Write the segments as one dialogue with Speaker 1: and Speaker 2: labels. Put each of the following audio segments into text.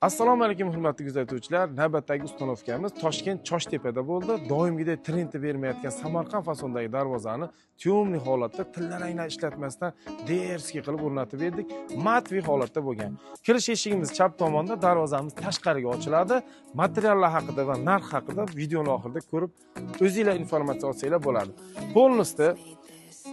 Speaker 1: Assalomu alaykum hurmatli kuzatuvchilar. Navbatdagi ustanovkamiz Toshkent Choshtepada bo'ldi. Doimgidek trendni bermayotgan Samarqand fasondagi darvozani tyomli holatda tillaranglar ishlatmasdan derski qilib o'rnatib berdik. Matviy holatda bo'lgan. Kirish eshigimiz chap tomonda, darvozamiz tashqariga ochiladi. Materiallar haqida va narx haqida videoni oxirida ko'rib o'zingizlar informatsiya olsanglar bo'ladi. Polностью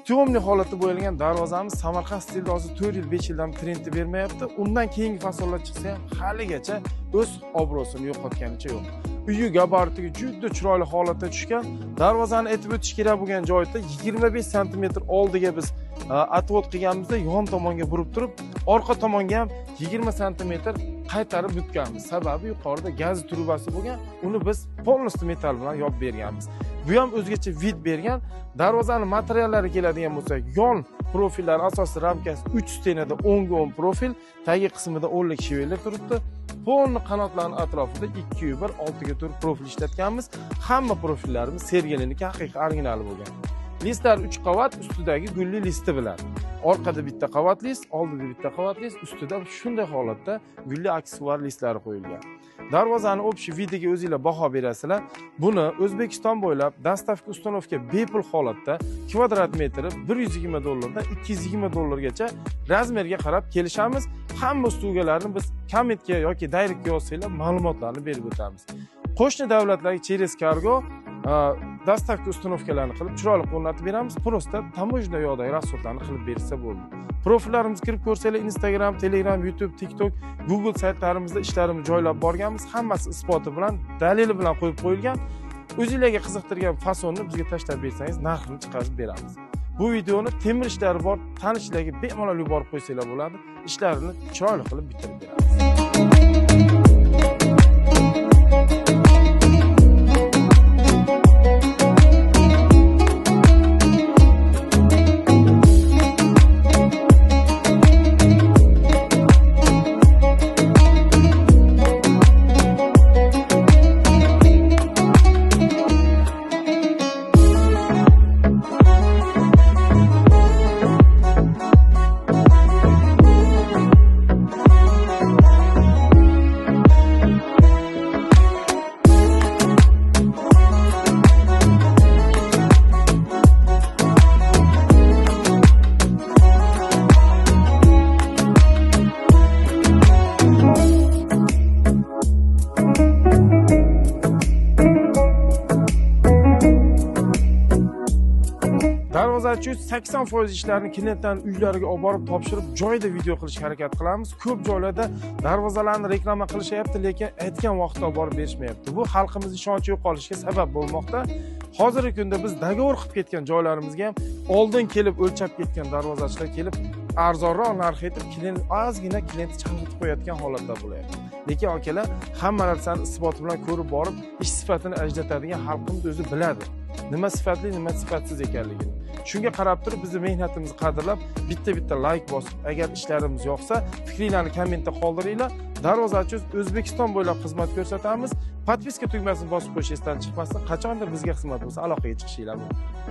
Speaker 1: tyomli holatda bo'yalgan darvozamiz Samarqand stilida hozir 4 yil 5 yildan trendni bermayapti. Undan keyingi fasonlar chiqsa ham haligacha o'z obro'sini yo'qotganicha yo'q. Uyi gabaritiga juda chiroyli holatda tushgan. Darvozani aytib o'tish kerak bo'lgan joyda 25 sm oldiga biz otvod qilganimizda yon tomonga burib turib, orqa tomonga ham 20 sm qaytarib bukkanmiz. Sababi yuqorida gaz trubasi bo'lgan, uni biz polностью metal bilan yopib berganmiz. Bu ham o'zgacha vid bergan. Darvozaning materiallari keladigan bo'lsa, yon profillari asosiy ramkasi 3 stenada 10 ga 10 profil, tagi qismida 10 lik shiveller turibdi. Polni qanotlarning atrofida 2 ga 1, 6 ga 4 profil ishlatganmiz. Hamma profillarimiz Sergeliniki haqiqiy originali bo'lgan. Listlar 3 qavat, ustidagi gulli listi bilan. Orqada bitta qavat list, oldida bitta qavat list, ustida shunday holatda gulli aksessuar listlari qo'yilgan. Darvozani общий vidiga o'zingizlar baho berasizlar. Buni O'zbekiston bo'ylab dastavka ustanovka bepul holatda kvadrat metri $120 dan $220 gacha razmerga qarab kelishamiz. Hamma uslugalarni biz kommentga yoki directga yozsanglar ma'lumotlarni berib o'tamiz. Qo'shni davlatlarga через kargo dastavka ustanovkalarni qilib chiroyli o'rnatib beramiz. Prosta таможня yoqdagi rasxodlarni qilib bersa bo'ldi. Profillarimizni kirib ko'rsanglar, Instagram, Telegram, YouTube, TikTok, Google saytlarimizda ishlarimizni joylab borganmiz. Hammasi isboti bilan, dalili bilan qo'yib qo'yilgan. O'zingizlarga qiziqtirgan fasonni bizga tashlab bersangiz, narxini chiqarib beramiz. Bu videoni temir ishlari bor tanishlarga bemalol yuborib qo'ysanglar bo'ladi. Ishlarini chiroyli qilib bitirib beramiz. Darvozachi 80% ishlarni klientlarning uylariga olib borib topshirib, joyida video qilishga harakat qilamiz. Ko'p joylarda darvozalarni reklama qilishyapti, lekin aytgan vaqtda olib borib berishmayapti. Bu xalqimiz ishonchi yo'qolishiga sabab bo'lmoqda. Hozirgi kunda biz договор qilib ketgan joylarimizga ham oldin kelib o'lchab ketgan darvozachilar kelib arzonroq narx aytib, klient ozgina klientni chalg'itib qo'yayotgan holatlar bo'lyapti. Lekin akalar, hamma narsani isboti bilan ko'rib borib, ish sifatini ajratadigan xalqimiz o'zi biladi. Nima sifatli, nima sifatsiz ekanligini. Shunga qarab turib bizni mehnatimizni qadrlab, bitta-bitta like bosib, agar ishlarimiz yoqsa, fikringlarni kommentda qoldiringlar. Darvozachi O'zbekiston bo'ylab xizmat ko'rsatamiz. Podpiska tugmasini bosib qo'yish esdan chiqmasin. Qachondir bizga xizmat bo'lsa, aloqaga chiqishinglar mumkin.